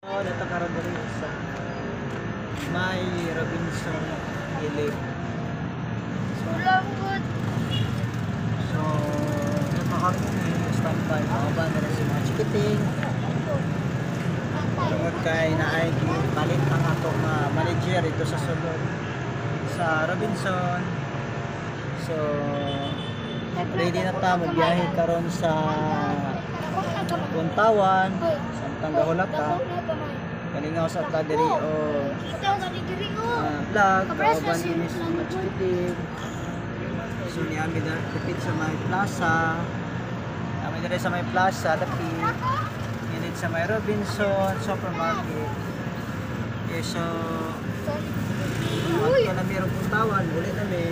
Oh, dito karon diri sa may Robinson Gilid. So, Sulanggot. So nagpakaroon ni standby kauban na rin si mga chikiting. Tungod kay naay palit ang ato nga manager dito sa sulod sa Robinson. So ready na ta magbiyahe karon sa Buntawan, samtang gahulata. Kalingaw sa ta diri o vlog kauban ini sa mga chikiting. So niami na dapit sa may plaza. Ami diri sa may plaza dapit. Init sa may Robinson supermarket. Okay, so Uy! ato na merong Buntawan, uli nami.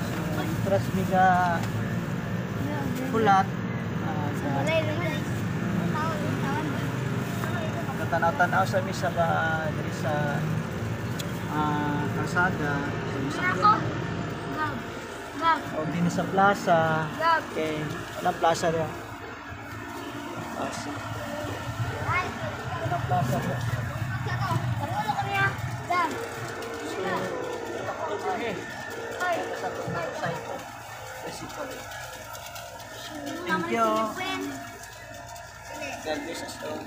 So trust me ga hulat. Katanaw-tanaw sa mi sa ba diri sa kalsada sa masakyan. O din sa plaza. Okay, walang plaza diya. Plaza. Walang plaza diya. So, okay. Sa motorcycle. Basically. Thank you. God bless us all.